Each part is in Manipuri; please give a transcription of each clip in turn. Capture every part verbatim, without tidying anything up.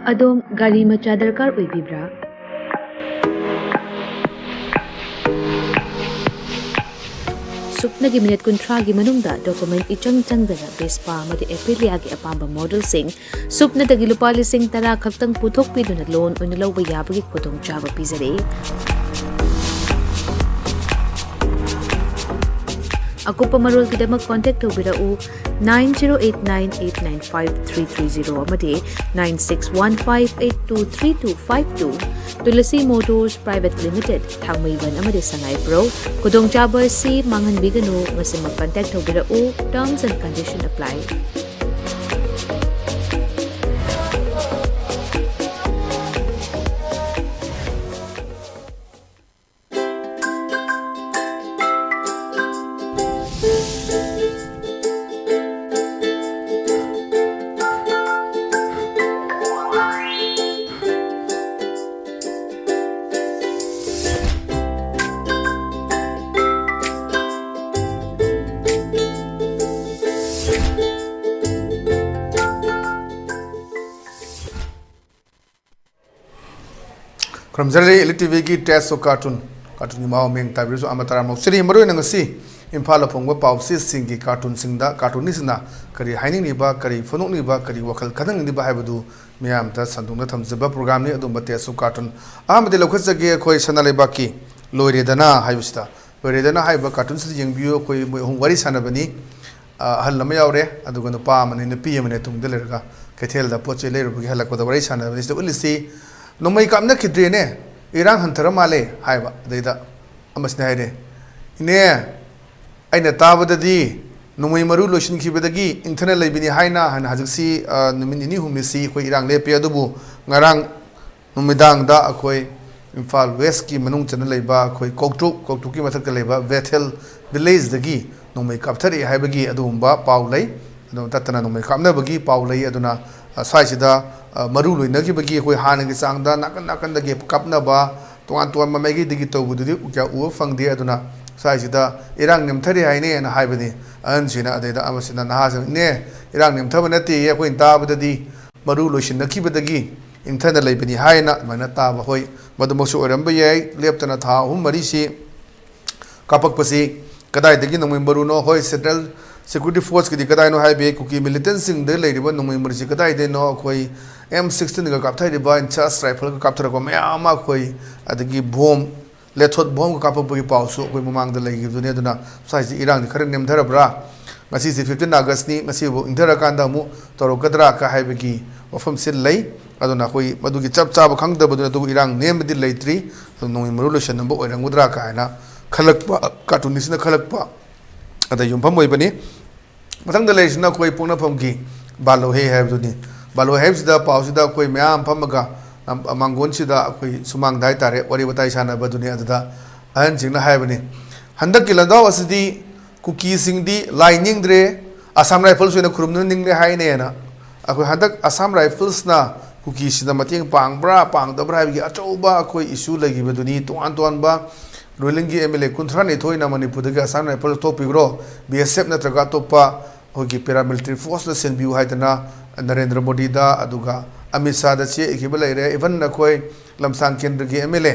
ꯑꯗꯣꯝ ꯒꯥꯔꯤ ꯃꯆꯥ ꯗꯔꯀꯥꯔ ꯑꯣꯏꯕꯤꯕ꯭ꯔꯥ? ꯁꯨꯞꯅꯒꯤ ꯃꯤꯅꯤꯠ ꯀꯨꯟꯊ꯭ꯔꯥꯒꯤ ꯃꯅꯨꯡꯗ ꯗꯣꯀꯨꯃꯦꯟ ꯏꯆꯪ ꯆꯪꯗꯅ ꯚꯦꯁꯄꯥ ꯑꯃꯗꯤ ꯑꯦꯄꯤꯂꯤꯌꯥꯒꯤ ꯑꯄꯥꯝꯕ ꯃꯣꯗꯦꯜꯁꯤꯡ ꯁꯨꯞꯅꯗꯒꯤ ꯂꯨꯄꯥ ꯂꯤꯁꯤꯡ ꯇꯔꯥ ꯈꯛꯇꯪ ꯄꯨꯊꯣꯛꯄꯤꯗꯨꯅ ꯂꯣꯟ ꯑꯣꯏꯅ ꯂꯧꯕ ꯌꯥꯕꯒꯤ ꯈꯨꯗꯣꯡꯆꯥꯕ ꯄꯤꯖꯔꯤ꯫ ꯑꯀꯨꯞꯄ ꯃꯔꯣꯜꯒꯤꯗꯃꯛ ꯀꯣꯟꯇꯦꯛ ꯇꯧꯕꯤꯔꯛꯎ, nine zero eight nine eight nine five three three zero ꯑꯃꯗꯤ nine six one five eight two three two five two꯫ Tulsi motors private limited, ꯊꯥꯡꯃꯩꯕꯟ ꯑꯃꯗꯤ ꯁꯉꯥꯏꯄ꯭ꯔꯧ꯫ ꯈꯨꯗꯣꯡꯆꯥꯕ ꯑꯁꯤ ꯃꯥꯡꯍꯟꯕꯤꯒꯅꯨ, ꯉꯁꯤꯃꯛ ꯀꯟꯇꯦꯛ ꯇꯧꯕꯤꯔꯛꯎ꯫ Terms and condition apply. ꯈꯨꯔꯨꯝꯖꯔꯤ ꯏꯂꯤꯠ ꯇꯤꯚꯤꯒꯤ ꯇꯦꯁ ꯑꯣꯐ ꯀꯥꯔꯇꯨꯟ, ꯀꯥꯔꯇꯨꯟꯒꯤ ꯃꯍꯥꯎ ꯃꯤꯡ ꯇꯥꯕꯤꯔꯁꯨ ꯑꯃ ꯇꯔꯥꯃꯨꯛ ꯆꯠꯂꯤ꯫ ꯃꯔꯨꯑꯣꯏꯅ ꯉꯁꯤ ꯏꯝꯐꯥꯜꯗ ꯐꯣꯡꯕ ꯄꯥꯎꯆꯦꯁꯤꯡꯒꯤ ꯀꯥꯔꯇꯨꯟꯁꯤꯡꯗ ꯀꯥꯔꯇꯨꯟꯅꯤꯁꯤꯡꯅ ꯀꯔꯤ ꯍꯥꯏꯅꯤꯡꯂꯤꯕ, ꯀꯔꯤ ꯐꯣꯡꯗꯣꯛꯅꯤꯡꯂꯤꯕ, ꯀꯔꯤ ꯋꯥꯈꯜ ꯈꯟꯍꯟꯅꯤꯡꯂꯤꯕ ꯍꯥꯏꯕꯗꯨ ꯃꯤꯌꯥꯝꯗ ꯁꯟꯗꯣꯛꯅ ꯊꯝꯖꯕ ꯄ꯭ꯔꯣꯒ꯭ꯔꯥꯝꯅꯤ꯫ ꯑꯗꯨꯝꯕ ꯇꯦꯁ ꯑꯣꯐ ꯀꯥꯔꯇꯨꯟ ꯑꯍꯥꯟꯕꯗꯤ ꯂꯧꯈꯠꯆꯒꯦ꯫ ꯑꯩꯈꯣꯏ ꯁꯅꯥ ꯂꯩꯕꯥꯛꯀꯤ ꯂꯣꯏꯔꯦꯗꯅ ꯍꯥꯏꯕꯁꯤꯗ, ꯂꯣꯏꯔꯦꯗꯅ ꯍꯥꯏꯕ ꯀꯥꯔꯇꯨꯟꯁꯤꯗ ꯌꯦꯡꯕꯤꯌꯨ꯫ ꯑꯩꯈꯣꯏ ꯃꯣꯏ ꯑꯍꯨꯝ ꯋꯥꯔꯤ ꯁꯥꯟꯅꯕꯅꯤ꯫ ꯑ, ꯑꯍꯜ ꯑꯃ ꯌꯥꯎꯔꯦ, ꯑꯗꯨꯒ ꯅꯨꯄꯥ ꯑꯃꯅꯦ, ꯅꯨꯄꯤ ꯑꯃꯅꯦ ꯇꯨꯡꯗ ꯂꯩꯔꯒ ꯀꯩꯊꯦꯜꯗ ꯄꯣꯠ ꯆꯩ ꯂꯩꯔꯨꯕꯒꯤ ꯍꯜꯂꯛꯄꯗ ꯋꯥꯔꯤ ꯁꯥꯟꯅꯕꯅꯤ꯫ ꯁꯤꯗ ꯎꯠꯂꯤꯁꯤ, "ꯅꯣꯡꯃꯩ ꯀꯥꯞꯅꯈꯤꯗ꯭ꯔꯦꯅꯦ, ꯏꯔꯥꯡ ꯍꯟꯊꯔ ꯃꯥꯜꯂꯦ" ꯍꯥꯏꯕ꯫ ꯑꯗꯩꯗ ꯑꯃꯁꯤꯅ ꯍꯥꯏꯔꯦ, "ꯏꯅꯦ, ꯑꯩꯅ ꯇꯥꯕꯗꯗꯤ ꯅꯣꯡꯃꯩ ꯃꯔꯨ ꯂꯣꯏꯁꯤꯟꯈꯤꯕꯗꯒꯤ ꯏꯪꯊꯅ ꯂꯩꯕꯅꯤ ꯍꯥꯏꯅ, ꯍꯥꯏꯅ ꯍꯧꯖꯤꯛꯁꯤ, ꯑ, ꯅꯨꯃꯤꯠ ꯅꯤꯅꯤ ꯍꯨꯝꯅꯤꯁꯤ ꯑꯩꯈꯣꯏ ꯏꯔꯥꯡ ꯂꯦꯞꯄꯤ, ꯑꯗꯨꯕꯨ ꯉꯔꯥꯡ ꯅꯨꯃꯤꯗꯥꯡꯗ ꯑꯩꯈꯣꯏ ꯏꯝꯐꯥꯜ ꯋꯦꯁꯀꯤ ꯃꯅꯨꯡ ꯆꯟꯅ ꯂꯩꯕ ꯑꯩꯈꯣꯏ ꯀꯧꯇ꯭ꯔꯨꯛ, ꯀꯧꯇ꯭ꯔꯨꯛꯀꯤ ꯃꯊꯛꯇ ꯂꯩꯕ ꯕꯦꯊꯦꯜ ꯚꯤꯂꯦꯖꯇꯒꯤ ꯅꯣꯡꯃꯩ ꯀꯥꯞꯊꯔꯛꯑꯦ" ꯍꯥꯏꯕꯒꯤ ꯑꯗꯨꯒꯨꯝꯕ ꯄꯥꯎ ꯂꯩ꯫ ꯑꯗꯨꯝ ꯇꯠꯇꯅ ꯅꯣꯡꯃꯩ ꯀꯥꯞꯅꯕꯒꯤ ꯄꯥꯎ ꯂꯩ꯫ ꯑꯗꯨꯅ, ꯑ, ꯁ꯭ꯋꯥꯏꯁꯤꯗ, ꯑ, ꯃꯔꯨ ꯂꯣꯏꯅꯈꯤꯕꯒꯤ ꯑꯩꯈꯣꯏ ꯍꯥꯟꯅꯒꯤ ꯆꯥꯡꯗ ꯅꯥꯀꯟ ꯅꯥꯀꯟꯗꯒꯤ ꯀꯥꯞꯅꯕ, ꯇꯣꯉꯥꯟ ꯇꯣꯉꯥꯟꯕ ꯃꯥꯏꯀꯩꯗꯒꯤ ꯇꯧꯕꯗꯨꯗꯤ ꯀꯌꯥ ꯎꯕ ꯐꯪꯗꯦ꯫ ꯑꯗꯨꯅ ꯁ꯭ꯋꯥꯏꯁꯤꯗ ꯏꯔꯥꯡ ꯅꯦꯝꯊꯔꯦ ꯍꯥꯏꯅꯦꯅ ꯍꯥꯏꯕꯅꯤ ꯑꯍꯟꯁꯤꯅ꯫ ꯑꯗꯩꯗ ꯑꯃꯁꯤꯅ, ꯅꯍꯥꯁꯤꯅ, "ꯏꯅꯦ, ꯏꯔꯥꯡ ꯅꯦꯝꯊꯕ ꯅꯠꯇꯦꯌꯦ, ꯑꯩꯈꯣꯏꯅ ꯇꯥꯕꯗꯗꯤ ꯃꯔꯨ ꯂꯣꯏꯁꯤꯟꯅꯈꯤꯕꯗꯒꯤ ꯏꯪꯊꯅ ꯂꯩꯕꯅꯤ ꯍꯥꯏꯅ ꯑꯗꯨꯃꯥꯏꯅ ꯇꯥꯕ꯫ ꯍꯣꯏ, ꯃꯗꯨꯃꯛꯁꯨ ꯑꯣꯏꯔꯝꯕ ꯌꯥꯏ꯫ ꯂꯦꯞꯇꯅ ꯊꯥ ꯑꯍꯨꯝ ꯃꯔꯤꯁꯤ ꯀꯥꯞꯄꯛꯄꯁꯤ ꯀꯗꯥꯏꯗꯒꯤ ꯅꯣꯡꯃꯩ ꯃꯔꯨꯅꯣ? ꯍꯣꯏ, Central Security Forceꯀꯤꯗꯤ ꯀꯗꯥꯏꯅꯣ ꯍꯥꯏꯕ ꯌꯥꯏ꯫ ꯀꯨꯀꯤ militantꯁꯤꯡꯗ ꯂꯩꯔꯤꯕ ꯅꯣꯡꯃꯩ ꯃꯔꯨꯁꯤ ꯀꯗꯥꯏꯗꯩꯅꯣ? ꯑꯩꯈꯣꯏ M sixteenꯒ ꯀꯥꯞꯊꯔꯤꯕ, INSAS rifleꯒ ꯀꯥꯞꯊꯔꯛꯄ ꯃꯌꯥꯝ ꯑꯃ ꯑꯩꯈꯣꯏ, ꯑꯗꯒꯤ bomb, ꯂꯦꯊꯣꯠ bombꯒ ꯀꯥꯞꯄꯛꯄꯒꯤ ꯄꯥꯎꯁꯨ ꯑꯩꯈꯣꯏ ꯃꯃꯥꯡꯗ ꯂꯩꯈꯤꯕꯗꯨꯅꯤ꯫ ꯑꯗꯨꯅ ꯁ꯭ꯋꯥꯏꯁꯤ ꯏꯔꯥꯡꯗꯤ ꯈꯔ ꯅꯦꯝꯊꯔꯕ꯭ꯔꯥ? ꯉꯁꯤꯁꯦ fifteen Augustꯅꯤ, ꯉꯁꯤꯕꯨ ꯏꯪꯊꯔꯀꯥꯟꯗ ꯑꯃꯨꯛ ꯇꯧꯔꯛꯀꯗ꯭ꯔꯥ ꯀ ꯍꯥꯏꯕꯒꯤ ꯋꯥꯐꯝꯁꯦ ꯂꯩ꯫ ꯑꯗꯨꯅ ꯑꯩꯈꯣꯏ ꯃꯗꯨꯒꯤ ꯆꯞ ꯆꯥꯕ ꯈꯪꯗꯕꯗꯨꯅ, ꯑꯗꯨꯕꯨ ꯏꯔꯥꯡ ꯅꯦꯝꯕꯗꯤ ꯂꯩꯇ꯭ꯔꯤ꯫ ꯑꯗꯨ ꯅꯣꯡꯃꯩ ꯃꯔꯨ ꯂꯣꯏꯁꯤꯟꯅꯕ ꯑꯣꯏꯔꯝꯒꯗ꯭ꯔꯥ ꯀꯥꯏꯅ ꯈꯜꯂꯛꯄ, cartoonistꯅ ꯈꯜꯂꯛꯄ, ꯑꯗ ꯌꯨꯝꯐꯝ ꯑꯣꯏꯕꯅꯤ꯫ ꯃꯊꯪꯗ ꯂꯩꯔꯤꯁꯤꯅ ꯑꯩꯈꯣꯏ ꯄꯣꯛꯅꯐꯝꯒꯤ ꯕꯥꯂꯣꯍꯦ ꯍꯥꯏꯕꯗꯨꯅꯤ꯫ ꯕꯥꯂꯣꯍꯦ ꯍꯥꯏꯕꯁꯤꯗ ꯄꯥꯎꯁꯤꯗ ꯑꯩꯈꯣꯏ ꯃꯌꯥꯝ ꯐꯝꯃꯒ, ꯑꯝ-, ꯃꯥꯡꯒꯣꯟꯁꯤꯗ ꯑꯩꯈꯣꯏ ꯁꯨꯃꯥꯡꯗ ꯍꯥꯏꯇꯥꯔꯦ, ꯋꯥꯔꯤ ꯋꯥꯇꯥꯏ ꯁꯥꯟꯅꯕꯗꯨꯅꯤ꯫ ꯑꯗꯨꯗ ꯑꯍꯟꯁꯤꯡꯅ ꯍꯥꯏꯕꯅꯤ, "ꯍꯟꯗꯛꯀꯤ ꯂꯥꯟꯖꯥꯎ ꯑꯁꯤꯗꯤ ꯀꯨꯀꯤꯁꯤꯡꯗꯤ ꯂꯥꯏ ꯅꯤꯡꯗ꯭ꯔꯦ, ꯑꯁꯥꯝ ꯔꯥꯏꯐꯜꯁ ꯑꯣꯏꯅ ꯈꯨꯔꯨꯝꯗꯨꯅ ꯅꯤꯡꯂꯦ ꯍꯥꯏꯅꯦꯅ"꯫ ꯑꯩꯈꯣꯏ ꯍꯟꯗꯛ ꯑꯁꯥꯝ ꯔꯥꯏꯐꯜꯁꯅ ꯀꯨꯀꯤꯁꯤꯡꯗ ꯃꯇꯦꯡ ꯄꯥꯡꯕ꯭ꯔꯥ ꯄꯥꯡꯗꯕ꯭ꯔꯥ ꯍꯥꯏꯕꯒꯤ ꯑꯆꯧꯕ ꯑꯩꯈꯣꯏ issue ꯂꯩꯈꯤꯕꯗꯨꯅꯤ꯫ ꯇꯣꯉꯥꯟ ꯇꯣꯉꯥꯟꯕ ruling ꯒꯤ MLA ꯀꯨꯟꯊ꯭ꯔꯥꯅꯤꯊꯣꯏꯅ ꯃꯅꯤꯄꯨꯔꯗꯒꯤ ꯑꯁꯥꯝ ꯔꯥꯏꯐꯜꯁ ꯊꯣꯛꯄꯤꯈ꯭ꯔꯣ, BSF ꯅꯠꯇ꯭ꯔꯒ ꯑꯇꯣꯞꯄ ꯑꯩꯈꯣꯏꯒꯤ paramilitary force ꯅ ꯁꯦꯟꯕꯤꯌꯨ ꯍꯥꯏꯗꯅ ꯅꯔꯦꯟꯗ꯭ꯔ ꯃꯣꯗꯤꯗ, ꯑꯗꯨꯒ ꯑꯃꯤꯠ ꯁꯥꯍꯗ ꯆꯦ ꯏꯈꯤꯕ ꯂꯩꯔꯦ꯫ Even ꯑꯩꯈꯣꯏ ꯂꯝꯁꯥꯡ ꯀꯦꯟꯗ꯭ꯔꯒꯤ MLA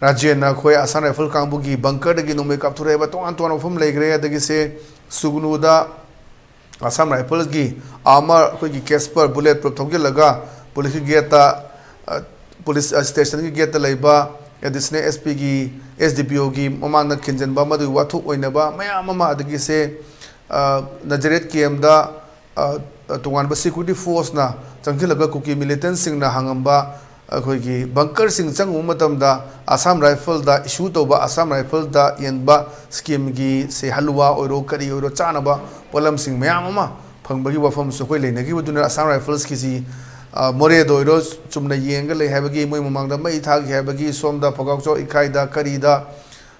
ꯔꯥꯖꯦꯟꯅ ꯑꯩꯈꯣꯏ ꯑꯁꯥꯝ ꯔꯥꯏꯐꯜ ꯀꯥꯡꯕꯨꯒꯤ bunker ꯗꯒꯤ ꯅꯣꯡꯃꯩ ꯀꯥꯞꯊꯣꯔꯛꯑꯦꯕ꯫ ꯇꯣꯉꯥꯟ ꯇꯣꯉꯥꯟꯕ ꯃꯐꯝ ꯂꯩꯈ꯭ꯔꯦ꯫ ꯑꯗꯒꯤ ꯁꯦ ꯁꯨꯒꯅꯨꯗ ꯑꯁꯥꯝ ꯔꯥꯏꯐꯜꯁꯀꯤ armor, ꯑꯩꯈꯣꯏꯒꯤ Casper bullet proof ꯊꯧꯖꯤꯜꯂꯒ ꯄꯨꯂꯤꯁꯀꯤ gate ꯇ, ꯑ, ꯄꯨꯂꯤꯁ, ꯑ, station ꯒꯤ gate ꯇ ꯂꯩꯕ additional SP ꯒꯤ, SDPO ꯒꯤ ꯃꯃꯥꯡꯗ ꯈꯤꯟꯖꯤꯟꯕ, ꯃꯗꯨꯒꯤ ꯋꯥꯊꯣꯛ ꯑꯣꯏꯅꯕ ꯃꯌꯥꯝ ꯑꯃ, ꯑꯗꯒꯤ ꯁꯦ, ꯑ, ꯅꯖꯔꯦꯠ camp ꯗ, ꯑ, ꯇꯣꯉꯥꯟꯕ security force ꯅ ꯆꯪꯁꯤꯜꯂꯒ ꯀꯨꯀꯤ militant ꯁꯤꯡꯅ ꯍꯪꯉꯝꯕ ꯑꯩꯈꯣꯏꯒꯤ bunker ꯁꯤꯡ ꯆꯪꯉꯨꯕ ꯃꯇꯝꯗ ꯑꯁꯥꯝ ꯔꯥꯏꯐꯜꯗ issue ꯇꯧꯕ, ꯑꯁꯥꯝ ꯔꯥꯏꯐꯜꯗ ꯌꯦꯟꯕ scheme ꯒꯤ ꯁꯦ ꯍꯜꯂꯨꯋꯥ ꯑꯣꯏꯔꯣ, ꯀꯔꯤ ꯑꯣꯏꯔꯣ, ꯆꯥꯅꯕ ꯄꯣꯠꯂꯝꯁꯤꯡ ꯃꯌꯥꯝ ꯑꯃ ꯐꯪꯕꯒꯤ ꯋꯥꯐꯝꯁꯨ ꯑꯩꯈꯣꯏ ꯂꯩꯅꯈꯤꯕꯗꯨꯅ ꯑꯁꯥꯝ ꯔꯥꯏꯐꯜꯁꯀꯤꯁꯤ, ꯑ, ꯃꯣꯔꯦꯗ ꯑꯣꯏꯔꯣ, ꯆꯨꯝꯅ ꯌꯦꯡꯉꯒ ꯂꯩ ꯍꯥꯏꯕꯒꯤ, ꯃꯣꯏ ꯃꯃꯥꯡꯗ ꯃꯩ ꯊꯥꯈꯤ ꯍꯥꯏꯕꯒꯤ, ꯁꯣꯝꯗ ꯐꯣꯒꯥꯛꯆꯥꯎ ꯏꯀꯥꯏꯗ, ꯀꯔꯤꯗ,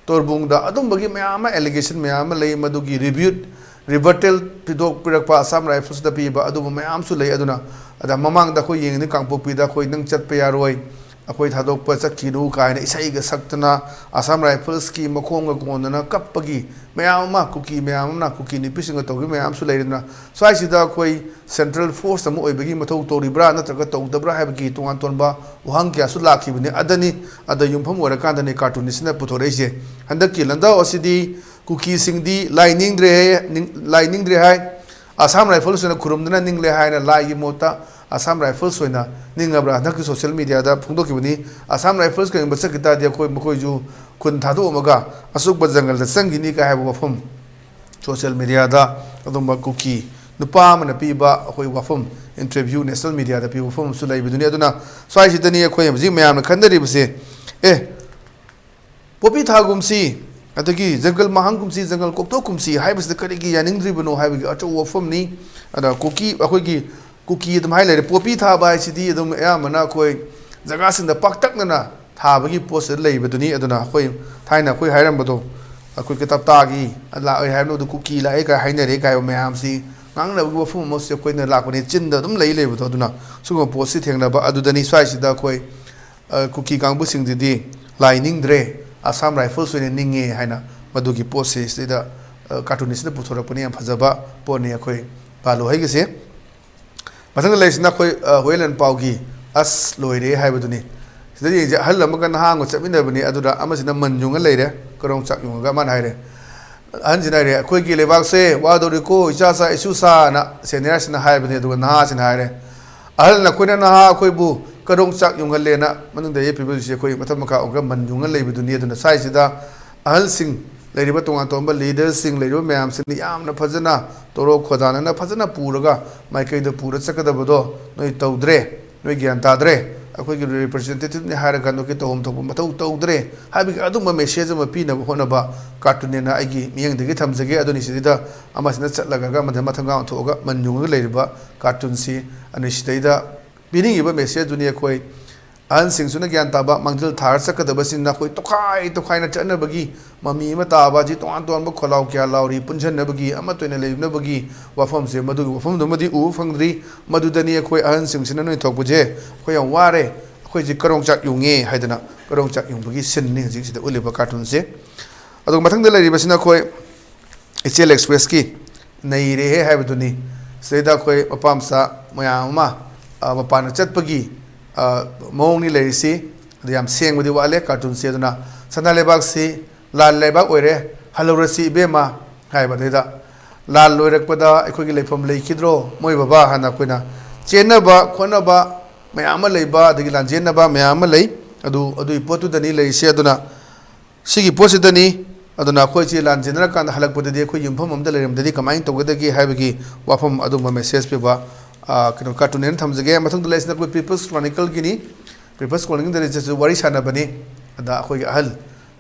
ꯇꯣꯔꯕꯨꯡꯗ ꯑꯗꯨꯝꯕꯒꯤ ꯃꯌꯥꯝ ꯑꯃ allegation ꯃꯌꯥꯝ ꯑꯃ ꯂꯩ꯫ ꯃꯗꯨꯒꯤ rebut, rebuttal ꯄꯤꯊꯣꯛꯄꯤꯔꯛꯄ ꯑꯁꯥꯝ ꯔꯥꯏꯐꯜꯁꯇ ꯄꯤꯕ ꯑꯗꯨꯝꯕ ꯃꯌꯥꯝꯁꯨ ꯂꯩ꯫ ꯑꯗꯨꯅ ꯑꯗ ꯃꯃꯥꯡꯗ ꯑꯩꯈꯣꯏ ꯌꯦꯡꯉꯤꯅꯤ, ꯀꯥꯡꯄꯣꯛꯄꯤꯗ ꯑꯩꯈꯣꯏ ꯅꯪ ꯆꯠꯄ ꯌꯥꯔꯣꯏ, ꯑꯩꯈꯣꯏ ꯊꯥꯗꯣꯛꯄ ꯆꯠꯈꯤꯅꯨ ꯀꯥꯏꯅ ꯏꯁꯩꯒ ꯁꯛꯇꯅ, ꯑꯁꯥꯝ ꯔꯥꯏꯐꯜꯁꯀꯤ ꯃꯈꯣꯡꯒ ꯀꯣꯟꯗꯅ ꯀꯞꯄꯒꯤ ꯃꯌꯥꯝ ꯑꯃ, ꯀꯨꯀꯤ ꯃꯌꯥꯝ ꯑꯃꯅ, ꯀꯨꯀꯤ ꯅꯨꯄꯤꯁꯤꯡꯒ ꯇꯧꯈꯤꯕ ꯃꯌꯥꯝ ꯑꯃꯁꯨ ꯂꯩꯔꯦꯗꯅ꯫ ꯁ꯭ꯋꯥꯏꯁꯤꯗ ꯑꯩꯈꯣꯏ ꯁꯦꯟꯇ꯭ꯔꯦꯜ ꯐꯣꯔꯁ ꯑꯃ ꯑꯣꯏꯕꯒꯤ ꯃꯊꯧ ꯇꯧꯔꯤꯕ꯭ꯔꯥ ꯅꯠꯇ꯭ꯔꯒ ꯇꯧꯗꯕ꯭ꯔꯥ ꯍꯥꯏꯕꯒꯤ ꯇꯣꯉꯥꯟ ꯇꯣꯉꯥꯟꯕ ꯋꯥꯍꯪ ꯀꯌꯥꯁꯨ ꯂꯥꯛꯈꯤꯕꯅꯤ꯫ ꯑꯗꯅꯤ, ꯑꯗ ꯌꯨꯝꯐꯝ ꯑꯣꯏꯔꯀꯥꯟꯗꯅꯤ ꯀꯥꯔꯇꯨꯟꯅꯤꯁꯅ ꯄꯨꯊꯣꯔꯛꯏꯁꯦ꯫ ꯍꯟꯗꯛꯀꯤ ꯂꯟꯗꯥꯎ ꯑꯁꯤꯗꯤ ꯀꯨꯀꯤꯁꯤꯡꯗꯤ ꯂꯥꯏ ꯅꯤꯡꯗ꯭ꯔꯦ, ꯅꯤꯡ-, ꯂꯥꯏ ꯅꯤꯡꯗ꯭ꯔꯦ ꯍꯥꯏ꯫ ꯑꯁꯥꯝ ꯔꯥꯏꯐꯜꯁ ꯑꯣꯏꯅ ꯈꯨꯔꯨꯝꯗꯨꯅ ꯅꯤꯡꯂꯦ ꯍꯥꯏꯅ ꯂꯥꯏꯒꯤ ꯃꯍꯨꯠꯇ ꯑꯁꯥꯝ ꯔꯥꯏꯐꯜꯁ ꯑꯣꯏꯅ ꯅꯤꯡꯉꯕ꯭ꯔꯥ? ꯍꯟꯗꯛꯀꯤ ꯁꯣꯁꯤꯌꯦꯜ ꯃꯤꯗꯤꯌꯥꯗ ꯐꯣꯡꯗꯣꯛꯈꯤꯕꯅꯤ꯫ ꯑꯁꯥꯝ ꯔꯥꯏꯐꯜꯁ ꯀꯩꯒꯨꯝꯕ ꯆꯠꯈꯤ ꯇꯥꯔꯗꯤ ꯑꯩꯈꯣꯏ, ꯃꯈꯣꯏꯁꯨ ꯈꯨꯟ ꯊꯥꯗꯣꯛꯑꯝꯃꯒ ꯑꯆꯨꯞꯄ ꯖꯪꯒꯜꯗ ꯆꯪꯈꯤꯅꯤ ꯀꯥꯏ ꯍꯥꯏꯕ ꯋꯥꯐꯝ ꯁꯣꯁꯤꯌꯦꯜ ꯃꯤꯗꯤꯌꯥꯗ ꯑꯗꯨꯝꯕ ꯀꯨꯀꯤ ꯅꯨꯄꯥ ꯑꯃꯅ ꯄꯤꯕ ꯑꯩꯈꯣꯏ ꯋꯥꯐꯝ, ꯏꯟꯇꯔꯚ꯭ꯌꯨ ꯅꯦꯁꯅꯦꯜ ꯃꯤꯗꯤꯌꯥꯗ ꯄꯤꯕ ꯋꯥꯐꯝ ꯑꯃꯁꯨ ꯂꯩꯕꯗꯨꯅꯤ꯫ ꯑꯗꯨꯅ ꯁ꯭ꯋꯥꯏꯁꯤꯗꯅꯤ ꯑꯩꯈꯣꯏ ꯍꯧꯖꯤꯛ ꯃꯌꯥꯝꯅ ꯈꯟꯅꯔꯤꯕꯁꯦ, ꯑꯦ, ꯄꯣꯄꯤ ꯊꯥꯒꯨꯝꯁꯤ, ꯑꯗꯒꯤ ꯖꯪꯒꯜ ꯃꯍꯥꯡ ꯀꯨꯝꯁꯤ, ꯖꯪꯒꯜ ꯀꯣꯛꯊꯣꯛ ꯀꯨꯝꯁꯤ ꯍꯥꯏꯕꯁꯤꯗ ꯀꯔꯤꯒꯤ ꯌꯥꯅꯤꯡꯗ꯭ꯔꯤꯕꯅꯣ ꯍꯥꯏꯕꯒꯤ ꯑꯆꯧꯕ ꯋꯥꯐꯝꯅꯤ꯫ ꯑꯗ ꯀꯨꯀꯤ, ꯑꯩꯈꯣꯏꯒꯤ ꯀꯨꯀꯤ ꯑꯗꯨꯝ ꯍꯥꯏ ꯂꯩꯔꯦ꯫ ꯄꯣꯄꯤ ꯊꯥꯕ ꯍꯥꯏꯁꯤꯗꯤ ꯑꯗꯨꯝ ꯑꯌꯥꯝꯕꯅ ꯑꯩꯈꯣꯏ ꯖꯒꯥꯁꯤꯡꯗ ꯄꯥꯛꯇꯛꯅꯅ ꯊꯥꯕꯒꯤ ꯄꯣꯠꯁꯤꯗ ꯂꯩꯕꯗꯨꯅꯤ꯫ ꯑꯗꯨꯅ ꯑꯩꯈꯣꯏ ꯊꯥꯏꯅ ꯑꯩꯈꯣꯏ ꯍꯥꯏꯔꯝꯕꯗꯣ, ꯑꯩꯈꯣꯏ ꯀꯇꯞꯇꯥꯒꯤ ꯂꯥꯛꯑꯦ ꯍꯥꯏꯕꯗꯣ, ꯀꯨꯀꯤ ꯂꯥꯛꯑꯦ ꯀꯥꯏ ꯍꯥꯏꯅꯔꯦ ꯀꯥꯏꯕ ꯃꯌꯥꯝꯁꯤ ꯉꯥꯡꯅꯕꯒꯤ ꯋꯥꯐꯝ ꯑꯃꯁꯨ ꯑꯩꯈꯣꯏꯅ ꯂꯥꯛꯄꯅꯤ, ꯆꯤꯟꯗ ꯑꯗꯨꯝ ꯂꯩ ꯂꯩꯕꯗꯣ꯫ ꯑꯗꯨꯅ ꯁꯤꯒꯨꯝꯕ ꯄꯣꯠꯁꯤ ꯊꯦꯡꯅꯕ ꯑꯗꯨꯗꯅꯤ꯫ ꯁ꯭ꯋꯥꯏꯁꯤꯗ ꯑꯩꯈꯣꯏ ꯑ, ꯀꯨꯀꯤ ꯀꯥꯡꯕꯨꯁꯤꯡꯗꯨꯗꯤ ꯂꯥꯏ ꯅꯤꯡꯗ꯭ꯔꯦ, ꯑꯁꯥꯝ ꯔꯥꯏꯐꯜꯁ ꯑꯣꯏꯅ ꯅꯤꯡꯉꯦ ꯍꯥꯏꯅ ꯃꯗꯨꯒꯤ ꯄꯣꯠꯁꯦ ꯁꯤꯗꯩꯗ, ꯑ, ꯀꯥꯔꯇꯨꯟꯁꯤꯗ ꯄꯨꯊꯣꯔꯛꯄꯅꯤ꯫ ꯌꯥꯝ ꯐꯖꯕ ꯄꯣꯠꯅꯤ ꯑꯩꯈꯣꯏ ꯄꯥꯂꯨ ꯍꯩꯒꯤꯁꯦ꯫ ꯃꯊꯪꯗ ꯂꯩꯔꯤꯁꯤꯅ ꯑꯩꯈꯣꯏ, ꯑ, ꯍꯨꯏꯌꯦꯟ ꯂꯥꯟꯄꯥꯎꯒꯤ "ꯑꯁ ꯂꯣꯏꯔꯦ" ꯍꯥꯏꯕꯗꯨꯅꯤ꯫ ꯁꯤꯗ ꯌꯦꯡꯁꯦ, ꯑꯍꯜ ꯑꯃꯒ ꯅꯍꯥ ꯑꯃꯒ ꯆꯠꯃꯤꯟꯅꯕꯅꯤ꯫ ꯑꯗꯨꯗ ꯑꯃꯁꯤꯅ ꯃꯟ ꯌꯨꯡꯉ ꯂꯩꯔꯦ, ꯀꯔꯣꯡ ꯆꯥꯛ ꯌꯨꯡꯉꯒ꯫ ꯃꯥꯅ ꯍꯥꯏꯔꯦ, ꯑꯍꯟꯁꯤꯅ ꯍꯥꯏꯔꯦ, "ꯑꯩꯈꯣꯏꯒꯤ ꯂꯩꯕꯥꯛꯁꯦ ꯋꯥꯗꯧꯔꯤꯀꯣ, ꯏꯆꯥ ꯆꯥ ꯏꯁꯨ ꯆꯥꯅ" ꯁꯦꯅꯤꯌꯔꯁꯤꯅ ꯍꯥꯏꯕꯅꯤ꯫ ꯑꯗꯨꯒ ꯅꯍꯥꯁꯤꯅ ꯍꯥꯏꯔꯦ, "ꯑꯍꯜ ꯅꯈꯣꯏꯅ ꯅꯍꯥ ꯑꯩꯈꯣꯏꯕꯨ ꯀꯔꯣꯡ ꯆꯥꯛ ꯌꯨꯡꯍꯜꯂꯦꯅ", ꯃꯅꯨꯡꯗ ꯌꯦꯞꯄꯤꯕ ꯍꯧꯖꯤꯛꯁꯦ ꯑꯩꯈꯣꯏ ꯃꯊꯛ ꯃꯈꯥ ꯑꯣꯟꯈ꯭ꯔ ꯃꯟ ꯌꯨꯡꯉ ꯂꯩꯕꯗꯨꯅꯤ꯫ ꯑꯗꯨꯅ ꯁ꯭ꯋꯥꯏꯁꯤꯗ ꯑꯍꯜꯁꯤꯡ, ꯂꯩꯔꯤꯕ ꯇꯣꯉꯥꯟ ꯇꯣꯉꯥꯟꯕ ꯂꯤꯗꯔꯁꯤꯡ ꯂꯩꯔꯤꯕ ꯃꯌꯥꯝꯁꯤꯅ ꯌꯥꯝꯅ ꯐꯖꯅ ꯇꯣꯔꯣꯛ ꯈꯣꯏꯗꯥꯅꯅ ꯐꯖꯅ ꯄꯨꯔꯒ ꯃꯥꯏꯀꯩꯗ ꯄꯨꯔ ꯆꯠꯀꯗꯕꯗꯣ ꯅꯣꯏ ꯇꯧꯗ꯭ꯔꯦ, ꯅꯣꯏ ꯒ꯭ꯌꯥꯟ ꯇꯥꯗ꯭ꯔꯦ꯫ ꯑꯩꯈꯣꯏꯒꯤ ꯔꯤꯄ꯭ꯔꯖꯦꯟꯇꯦꯇꯤꯚꯅꯤ ꯍꯥꯏꯔꯒ ꯅꯣꯏꯒꯤ ꯇꯧꯐꯝ ꯊꯣꯛꯄ ꯃꯊꯧ ꯇꯧꯗ꯭ꯔꯦ ꯍꯥꯏꯕꯒꯤ ꯑꯗꯨꯝꯕ ꯃꯦꯁꯦꯖ ꯑꯃ ꯄꯤꯅꯕ ꯍꯣꯠꯅꯕ ꯀꯥꯔꯇꯨꯟꯅꯦꯅ ꯑꯩꯒꯤ ꯃꯤꯠꯌꯦꯡꯗꯒꯤ ꯊꯝꯖꯒꯦ꯫ ꯑꯗꯨꯅꯤ ꯁꯤꯗꯩꯗ ꯑꯃꯁꯤꯅ ꯆꯠꯂꯒ ꯑꯃꯗ ꯃꯊꯪꯒ ꯑꯣꯟꯊꯣꯛꯑꯒ ꯃꯟ ꯌꯨꯡꯉꯒ ꯂꯩꯔꯤꯕ ꯀꯥꯔꯇꯨꯟꯁꯤ ꯑꯅꯤ ꯁꯤꯗꯩꯗ ꯄꯤꯅꯤꯡꯉꯤꯕ ꯃꯦꯁꯦꯖꯇꯨꯅꯤ꯫ ꯑꯩꯈꯣꯏ ꯑꯍꯟꯁꯤꯡꯁꯨꯅ ꯒ꯭ꯌꯥꯟ ꯇꯥꯕ, ꯃꯥꯡꯖꯤꯜ ꯊꯥꯔ ꯆꯠꯀꯗꯕꯁꯤꯡꯅ ꯑꯩꯈꯣꯏ ꯇꯣꯈꯥꯏ ꯇꯣꯈꯥꯏꯅ ꯆꯠꯅꯕꯒꯤ ꯃꯃꯤ ꯑꯃ ꯇꯥꯕ ꯑꯁꯤ, ꯇꯣꯉꯥꯟ ꯇꯣꯉꯥꯟꯕ ꯈꯣꯜꯂꯥꯎ ꯀꯌꯥ ꯂꯥꯎꯔꯤ, ꯄꯨꯟꯁꯤꯟꯅꯕꯒꯤ, ꯑꯃꯠꯇ ꯑꯣꯏꯅ ꯂꯩꯅꯕꯒꯤ ꯋꯥꯐꯝꯁꯦ, ꯃꯗꯨꯒꯤ ꯋꯥꯐꯝꯗꯨꯃꯗꯤ ꯎꯕ ꯐꯪꯗ꯭ꯔꯤ꯫ ꯃꯗꯨꯗꯅꯤ ꯑꯩꯈꯣꯏ ꯑꯍꯟꯁꯤꯡꯁꯤꯅ ꯅꯣꯏ ꯊꯣꯛꯄꯁꯦ, "ꯑꯩꯈꯣꯏ ꯌꯥꯝ ꯋꯥꯔꯦ, ꯑꯩꯈꯣꯏꯁꯦ ꯀꯔꯣꯡꯆꯥꯛ ꯌꯨꯡꯉꯦ ꯍꯥꯏꯗꯅ ꯀꯔꯣꯡꯆꯥꯛ ꯌꯨꯡꯕꯒꯤ ꯁꯤꯟꯅꯤ ꯍꯧꯖꯤꯛꯁꯤꯗ ꯎꯠꯂꯤꯕ ꯀꯥꯔꯇꯨꯟꯁꯦ꯫ ꯑꯗꯨꯒ ꯃꯊꯪꯗ ꯂꯩꯔꯤꯕꯁꯤꯅ ꯑꯩꯈꯣꯏ ꯏꯆꯦꯜ ꯑꯦꯛꯁꯄ꯭ꯔꯦꯁꯀꯤ ꯅꯩꯔꯦꯍꯦ ꯍꯥꯏꯕꯗꯨꯅꯤ꯫ ꯁꯤꯗꯩꯗ ꯑꯩꯈꯣꯏ ꯃꯄꯥ ꯃꯆꯥ ꯃꯌꯥꯝ ꯑꯃ, ꯑ, ꯃꯄꯥꯟꯗ ꯆꯠꯄꯒꯤ, ꯑ, ꯃꯑꯣꯡꯅꯤ ꯂꯩꯔꯤꯁꯤ꯫ ꯑꯗꯨ ꯌꯥꯝ ꯁꯦꯡꯕꯗꯤ ꯋꯥꯠꯂꯦ ꯀꯥꯔꯇꯨꯟꯁꯦ꯫ ꯑꯗꯨꯅ ꯁꯅꯥ ꯂꯩꯕꯥꯛꯁꯤ ꯂꯥꯟ ꯂꯩꯕꯥꯛ ꯑꯣꯏꯔꯦ, ꯍꯜꯂꯧꯔꯁꯤ ꯏꯕꯦꯝꯃ ꯍꯥꯏꯕꯗꯩꯗ, ꯂꯥꯟ ꯂꯣꯏꯔꯛꯄꯗ ꯑꯩꯈꯣꯏꯒꯤ ꯂꯩꯐꯝ ꯂꯩꯈꯤꯗ꯭ꯔꯣ ꯃꯣꯏ ꯕꯕꯥ ꯍꯥꯏꯅ ꯑꯩꯈꯣꯏꯅ ꯆꯦꯟꯅꯕ ꯈꯣꯠꯅꯕ ꯃꯌꯥꯝ ꯑꯃ ꯂꯩꯕ, ꯑꯗꯒꯤ ꯂꯥꯟꯖꯦꯟꯅꯕ ꯃꯌꯥꯝ ꯑꯃ ꯂꯩ꯫ ꯑꯗꯨ, ꯑꯗꯨꯒꯤ ꯄꯣꯠꯇꯨꯗꯅꯤ ꯂꯩꯔꯤꯁꯦ꯫ ꯑꯗꯨꯅ ꯁꯤꯒꯤ ꯄꯣꯠꯁꯤꯗꯅꯤ꯫ ꯑꯗꯨꯅ ꯑꯩꯈꯣꯏꯁꯤ ꯂꯥꯟꯖꯦꯟꯅꯔꯀꯥꯟꯗ ꯍꯜꯂꯛꯄꯗꯗꯤ ꯑꯩꯈꯣꯏ ꯌꯨꯝꯐꯝ ꯑꯃꯗ ꯂꯩꯔꯝꯗꯗꯤ ꯀꯃꯥꯏꯅ ꯇꯧꯒꯗꯒꯦ ꯍꯥꯏꯕꯒꯤ ꯋꯥꯐꯝ, ꯑꯗꯨꯝꯕ ꯃꯦꯁꯦꯖ ꯄꯤꯕ, ꯑ, ꯀꯩꯅꯣ, ꯀꯥꯔꯇꯨꯟꯅꯦꯅ ꯊꯝꯖꯒꯦ꯫ ꯃꯊꯪꯗ ꯂꯩꯔꯤꯁꯤꯅ ꯑꯩꯈꯣꯏ ꯄꯤꯄꯜꯁ ꯀ꯭ꯔꯣꯅꯤꯀꯜꯒꯤꯅꯤ꯫ ꯄꯤꯄꯜꯁ ꯀ꯭ꯔꯣꯅꯤꯀꯜꯗ ꯂꯩꯔꯤꯁꯤꯁꯨ ꯋꯥꯔꯤ ꯁꯥꯟꯅꯕꯅꯤ꯫ ꯑꯗ ꯑꯩꯈꯣꯏꯒꯤ ꯑꯍꯜ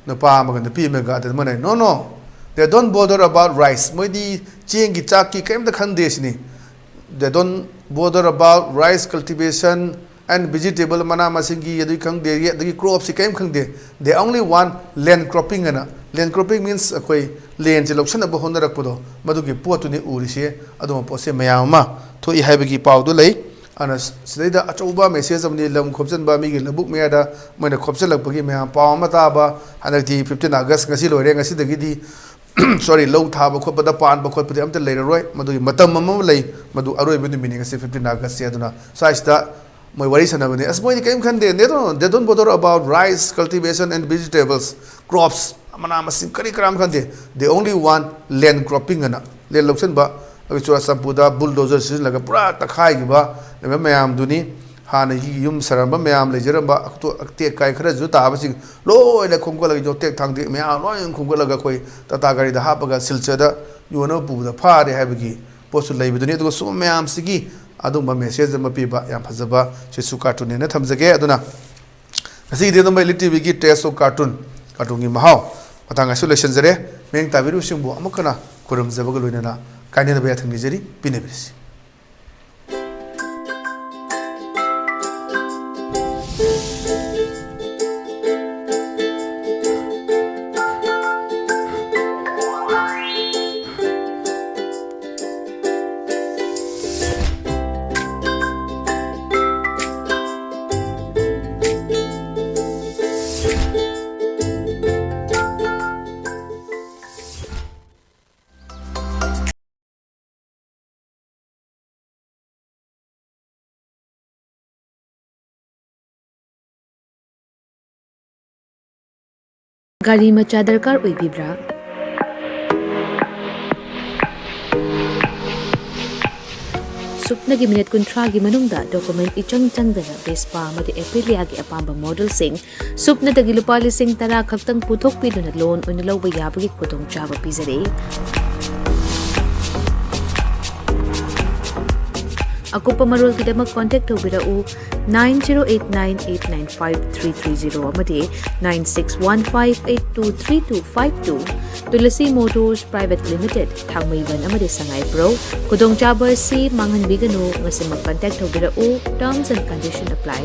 ꯅꯨꯄꯥ ꯑꯃꯒ ꯅꯨꯄꯤ ꯑꯃꯒ ꯑꯗꯨꯃꯥꯏꯅ, "No, no, they don't bother about rice." ꯃꯣꯏꯗꯤ ꯆꯦꯡꯒꯤ, ꯆꯥꯛꯀꯤ ꯀꯔꯤꯝꯇ ꯈꯟꯗꯦ ꯁꯤꯅꯤ꯫ "They don't bother about rice cultivation and vegetable, ꯃꯅꯥ ꯃꯁꯤꯡꯒꯤ ꯑꯗꯨꯒꯤ ꯈꯪꯗꯦ, ꯑꯗꯒꯤ ꯀ꯭ꯔꯣꯞꯁꯤ ꯀꯔꯤꯝ ꯈꯪꯗꯦ꯫ They only want land cropping" ꯍꯥꯏꯅ, land cropping means ꯑꯩꯈꯣꯏ ꯂꯦꯟꯁꯦ ꯂꯧꯁꯤꯟꯅꯕ ꯍꯣꯠꯅꯔꯛꯄꯗꯣ, ꯃꯗꯨꯒꯤ ꯄꯣꯠꯇꯨꯅꯤ ꯎꯔꯤꯁꯦ꯫ ꯑꯗꯨꯝꯕ ꯄꯣꯠꯁꯦ ꯃꯌꯥꯝ ꯑꯃ ꯊꯣꯛꯏ ꯍꯥꯏꯕꯒꯤ ꯄꯥꯎꯗꯨ ꯂꯩ꯫ ꯑꯗꯨꯅ ꯁꯤꯗꯩꯗ ꯑꯆꯧꯕ ꯃꯦꯁꯦꯖ ꯑꯃꯗꯤ ꯂꯝ ꯈꯣꯞꯆꯟꯕ, ꯃꯤꯒꯤ ꯂꯧꯕꯨꯛ ꯃꯌꯥꯗ ꯃꯣꯏꯅ ꯈꯣꯞꯆꯜꯂꯛꯄꯒꯤ ꯃꯌꯥꯝ ꯄꯥꯎ ꯑꯃ ꯇꯥꯕ꯫ ꯍꯟꯗꯛꯇꯤ ꯐꯤꯐꯇꯤꯟ ꯑꯥꯒꯁ ꯉꯁꯤ ꯂꯣꯏꯔꯦ, ꯉꯁꯤꯗꯒꯤꯗꯤ ꯁꯣꯔꯤ, ꯂꯧ ꯊꯥꯕ ꯈꯣꯠꯄꯗ, ꯄꯥꯟꯕ ꯈꯣꯠꯄꯗꯤ ꯑꯝꯇ ꯂꯩꯔꯔꯣꯏ꯫ ꯃꯗꯨꯒꯤ ꯃꯇꯝ ꯑꯃ ꯂꯩ, ꯃꯗꯨ ꯑꯔꯣꯏꯕ ꯅꯨꯃꯤꯠꯅꯤ ꯉꯁꯤ, ꯐꯤꯐꯇꯤꯟ ꯑꯥꯒꯁꯁꯦ꯫ ꯑꯗꯨꯅ ꯁ꯭ꯋꯥꯏꯁꯤꯗ ꯃꯣꯏ ꯋꯥꯔꯤ ꯁꯥꯟꯅꯕꯅꯦ, "ꯑꯁ, ꯃꯣꯏꯗꯤ ꯀꯔꯤꯝ ꯈꯟꯗꯦ, they don't, they don't bother about rice cultivation and vegetables, crops, ꯃꯅꯥ ꯃꯁꯤꯡ ꯀꯔꯤ ꯀꯔꯥꯝ ꯈꯟꯗꯦ, they only want land cropping" ꯑꯅ, ꯂꯦꯟ ꯂꯧꯁꯤꯟꯕ꯫ ꯑꯩꯈꯣꯏ ꯆꯨꯔꯥꯆꯥꯟꯄꯨꯔꯗ ꯕꯨꯜꯗꯣꯖꯔ ꯁꯤꯖꯤꯜꯂꯒ ꯄꯨꯔꯥ ꯇꯛꯈꯥꯏꯈꯤꯕ ꯂꯩꯕ ꯃꯌꯥꯝꯗꯨꯅꯤ꯫ ꯍꯥꯟꯅꯒꯤ ꯌꯨꯝ ꯁꯥꯔꯝꯕ ꯃꯌꯥꯝ, ꯂꯩꯖꯔꯝꯕ ꯑꯇꯣ-, ꯑꯇꯦꯛ ꯑꯀꯥꯏ ꯈꯔꯁꯨ ꯇꯥꯕꯁꯤꯡ ꯂꯣꯏꯅ ꯈꯣꯝꯒꯠꯂꯒ, ꯌꯣꯠꯇꯦꯛ ꯊꯥꯡꯗꯦꯛ ꯃꯌꯥꯝ ꯂꯣꯏꯅ ꯈꯣꯝꯒꯠꯂꯒ ꯑꯩꯈꯣꯏ ꯇꯥꯇꯥ ꯒꯥꯔꯤꯗ ꯍꯥꯞꯄꯒ ꯁꯤꯜꯆꯔꯗ ꯌꯣꯟꯅꯕ ꯄꯨꯕꯗ ꯐꯥꯔꯦ ꯍꯥꯏꯕꯒꯤ ꯄꯣꯠꯁꯨ ꯂꯩꯕꯗꯨꯅꯤ꯫ ꯑꯗꯨꯒ ꯁꯨꯝꯕ ꯃꯌꯥꯝꯁꯤꯒꯤ ꯑꯗꯨꯒꯨꯝꯕ ꯃꯦꯁꯦꯖ ꯑꯃ ꯄꯤꯕ ꯌꯥꯝ ꯐꯖꯕ ꯁꯤꯁꯨ ꯀꯥꯔꯇꯨꯟꯅꯦꯅ ꯊꯝꯖꯒꯦ꯫ ꯑꯗꯨꯅ ꯉꯁꯤꯒꯤꯗꯤ ꯑꯗꯨꯝ ꯏꯂꯤꯠ ꯇꯤꯚꯤꯒꯤ Taste of Cartoon, ꯀꯥꯔꯇꯨꯟꯒꯤ ꯃꯍꯥꯎ ꯃꯇꯥꯡ ꯑꯁꯤꯗ ꯂꯣꯏꯁꯤꯟꯖꯔꯦ꯫ ꯃꯤꯠꯌꯦꯡ ꯇꯥꯕꯤꯔꯤꯕꯁꯤꯡꯕꯨ ꯑꯃꯨꯛ ꯍꯟꯅ ꯈꯨꯔꯨꯝꯖꯕꯒ ꯂꯣꯏꯅꯅ ꯀꯥꯏꯅꯅꯕ ꯌꯥꯊꯪ ꯅꯤꯖꯔꯤ꯫ ꯄꯤꯅꯕꯤꯔꯁꯤ꯫ ꯒꯥꯔꯤ ꯃꯆꯥ ꯗꯔꯀꯥꯔ ꯑꯣꯏꯕꯤꯕ꯭ꯔꯥ? ꯁꯨꯞꯅꯒꯤ ꯃꯤꯅꯤꯠ ꯀꯨꯟꯊ꯭ꯔꯥꯒꯤ ꯃꯅꯨꯡꯗ ꯗꯣꯀꯨꯃꯦꯟ ꯏꯆꯪ ꯆꯪꯗꯅ ꯚꯦꯁꯄꯥ ꯑꯃꯗꯤ ꯑꯦꯄꯤꯂꯤꯌꯥꯒꯤ ꯑꯄꯥꯝꯕ ꯃꯣꯗꯦꯜꯁꯤꯡ ꯁꯨꯞꯅꯗꯒꯤ ꯂꯨꯄꯥ ꯂꯤꯁꯤꯡ ꯇꯔꯥ ꯈꯛꯇꯪ ꯄꯨꯊꯣꯛꯄꯤꯗꯨꯅ ꯂꯣꯟ ꯑꯣꯏꯅ ꯂꯧꯕ ꯌꯥꯕꯒꯤ ꯈꯨꯗꯣꯡꯆꯥꯕ ꯄꯤꯖꯔꯤ꯫ ꯑꯀꯨꯞꯄ ꯃꯔꯣꯜꯒꯤꯗꯃꯛ ꯀꯣꯟꯇꯦꯛ ꯇꯧꯕꯤꯔꯛꯎ, nine zero eight nine eight nine five three three zero ꯑꯃꯗꯤ nine six one five eight two three two five two꯫ Tulsi motors private limited, ꯊꯥꯡꯃꯩꯕꯟ ꯑꯃꯗꯤ ꯁꯉꯥꯏꯄ꯭ꯔꯧ꯫ ꯈꯨꯗꯣꯡꯆꯥꯕ ꯑꯁꯤ ꯃꯥꯡꯍꯟꯕꯤꯒꯅꯨ, ꯉꯁꯤꯃꯛ ꯀꯟꯇꯦꯛ ꯇꯧꯕꯤꯔꯛꯎ, terms and condition apply꯫